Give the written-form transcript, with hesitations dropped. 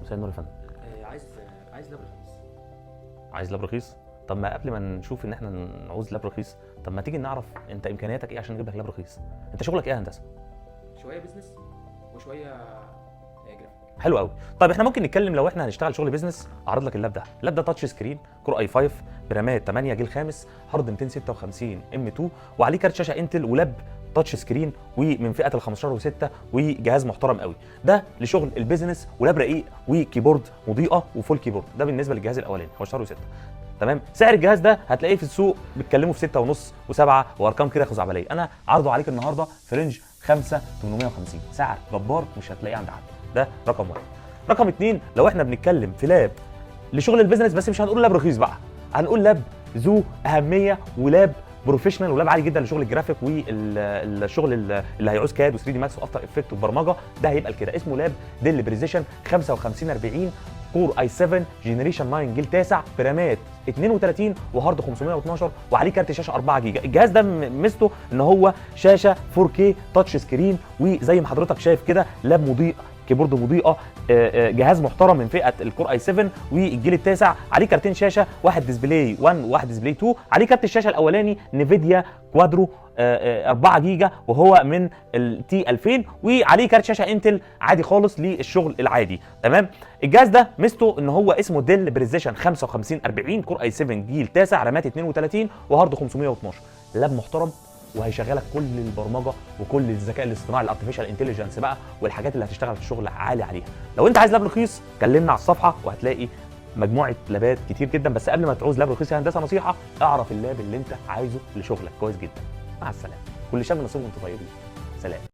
مساء النور يا فندم. عايز لاب رخيص. عايز لاب رخيص؟ طب ما قبل ما نشوف ان احنا نعوز لاب رخيص، طب ما تيجي نعرف انت امكانياتك ايه عشان نجيب لك لاب رخيص. انت شغلك ايه يا هندسة؟ شوية business وشوية جرافيك. حلو قوي. طيب احنا ممكن نتكلم لو احنا هنشتغل شغل business، اعرض لك اللاب ده. اللاب ده touch screen، Core i5 برامات 8 جيل خامس، هارد 256 M.2، وعليه كارت شاشة Intel، ولاب touch screen ومن فئة ال 15 و6، وجهاز محترم قوي. ده لشغل ال business، ولاب رقيق و keyboard مضيئة و full keyboard. ده بالنسبة للجهاز الاولاني 15 و6. تمام. سعر الجهاز ده هتلاقيه في السوق بيتكلموا في 6 ونص و7 وارقام كده خزعبليه. انا عرضه عليك النهارده في range 5850، سعر جبار مش هتلاقيه عند حد. ده رقم واحد. رقم اتنين، لو احنا بنتكلم في لاب لشغل ال business، بس مش هنقول لاب رخيص بقى، هنقول لاب ذو اهمية ولاب professional ولاب عالي جدا لشغل الجرافيك والشغل اللي هيعوز CAD و 3D Max و After Effect وبرمجه. ده هيبقى كده اسمه لاب Dell Precision 5540، Core i7 generation 9 جيل تاسع، برامات 32 وهارد 512، وعليه كارت شاشة 4 جيجا. الجهاز ده ميزته ان هو شاشة 4K touch screen، وزي ما حضرتك شايف كده لاب مضيء، keyboard مضيئه، جهاز محترم من فئة ال Core i7 والجيل التاسع، عليه كارتين شاشه، واحد display 1 وواحد display 2. عليه كارت الشاشة الاولاني Nvidia Quadro 4 جيجا وهو من ال T 2000، وعليه كارت شاشة Intel عادي خالص للشغل العادي. تمام. الجهاز ده ميزته ان هو اسمه Dell Precision 5540، Core i7 جيل تاسع، رامات 32 وهارد 512. لاب محترم وهيشغلك كل البرمجة وكل الذكاء الاصطناعي، ال artificial intelligence بقى، والحاجات اللي هتشتغل في الشغل عالي عليها. لو انت عايز لاب رخيص كلمنا على الصفحة وهتلاقي مجموعة لابات كتير جدا. بس قبل ما تعوز لاب رخيص يا هندسه، نصيحه: اعرف اللاب اللي انت عايزه لشغلك كويس جدا. مع السلامه، كل شام نصيب وانتم طيبين. سلام.